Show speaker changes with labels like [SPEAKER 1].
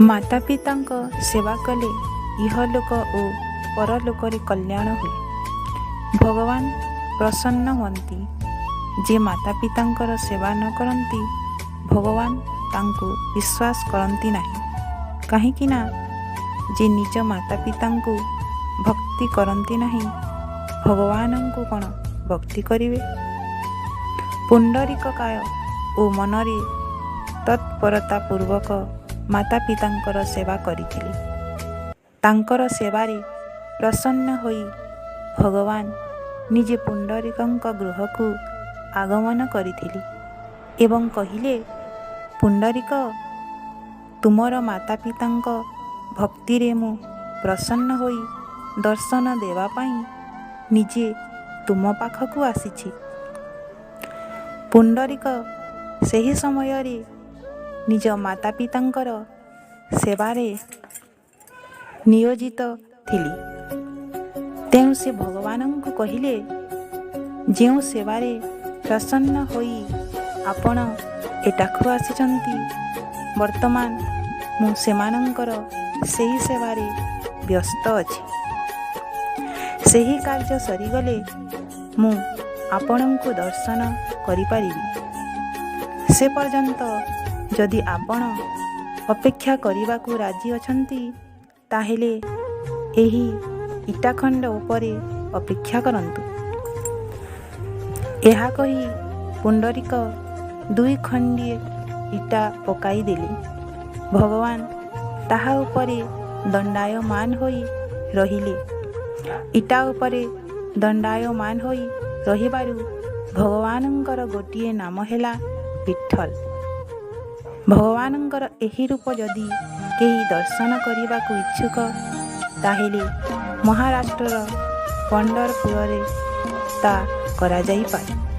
[SPEAKER 1] ମାତା ପିତାଙ୍କ ସେବା କଲେ ଇହଲୋକ ଓ ପରଲୋକରେ କଲ୍ୟାଣ ହୁଏ। ଭଗବାନ ପ୍ରସନ୍ନ ହୁଅନ୍ତି। ଯେ ମାତା ପିତାଙ୍କର ସେବା ନ କରନ୍ତି, ଭଗବାନ ତାଙ୍କୁ ବିଶ୍ୱାସ କରନ୍ତି ନାହିଁ। କାହିଁକି ନା ଯେ ନିଜ ମାତା ପିତାଙ୍କୁ ଭକ୍ତି କରନ୍ତି ନାହିଁ, ଭଗବାନଙ୍କୁ କ'ଣ ଭକ୍ତି କରିବେ? ପୁଣ୍ଡରିକ କାୟ ଓ ମନରେ ତତ୍ପରତା ପୂର୍ବକ ମାତା ପିତାଙ୍କର ସେବା କରିଥିଲେ। ତାଙ୍କର ସେବାରେ ପ୍ରସନ୍ନ ହୋଇ ଭଗବାନ ନିଜେ ପୁଣ୍ଡରିକଙ୍କ ଗୃହକୁ ଆଗମନ କରିଥିଲେ ଏବଂ କହିଲେ, "ପୁଣ୍ଡରିକ, ତୁମର ମାତା ପିତାଙ୍କ ଭକ୍ତିରେ ମୁଁ ପ୍ରସନ୍ନ ହୋଇ ଦର୍ଶନ ଦେବା ପାଇଁ ନିଜେ ତୁମ ପାଖକୁ ଆସିଛି।" ପୁଣ୍ଡରିକ ସେହି ସମୟରେ ନିଜ ମାତା ପିତାଙ୍କର ସେବାରେ ନିୟୋଜିତ ଥିଲେ। ତେଣୁ ସେ ଭଗବାନଙ୍କୁ କହିଲେ, "ଯେଉଁ ସେବାରେ ପ୍ରସନ୍ନ ହୋଇ ଆପଣ ଏଠାକୁ ଆସିଛନ୍ତି, ବର୍ତ୍ତମାନ ମୁଁ ସେମାନଙ୍କର ସେହି ସେବାରେ ବ୍ୟସ୍ତ ଅଛି। ସେହି କାର୍ଯ୍ୟ ସରିଗଲେ ମୁଁ ଆପଣଙ୍କୁ ଦର୍ଶନ କରିପାରିବି। ସେ ପର୍ଯ୍ୟନ୍ତ ଯଦି ଆପଣ ଅପେକ୍ଷା କରିବାକୁ ରାଜି ଅଛନ୍ତି, ତାହେଲେ ଏହି ଇଟାଖଣ୍ଡ ଉପରେ ଅପେକ୍ଷା କରନ୍ତୁ।" ଏହା କହି ପୁଣ୍ଡରିକ ଦୁଇ ଖଣ୍ଡି ଇଟା ପକାଇଦେଲେ। ଭଗବାନ ତାହା ଉପରେ ଦଣ୍ଡାୟମାନ ହୋଇ ରହିଲେ। ଇଟା ଉପରେ ଦଣ୍ଡାୟମାନ ହୋଇ ରହିବାରୁ ଭଗବାନଙ୍କର ଗୋଟିଏ ନାମ ହେଲା ବିଠ୍ଠଲ। ଭଗବାନଙ୍କର ଏହି ରୂପ ଯଦି କେହି ଦର୍ଶନ କରିବାକୁ ଇଚ୍ଛୁକ, ତାହେଲେ ମହାରାଷ୍ଟ୍ରର ପଣ୍ଡରପୁରରେ ତା କରାଯାଇପାରେ।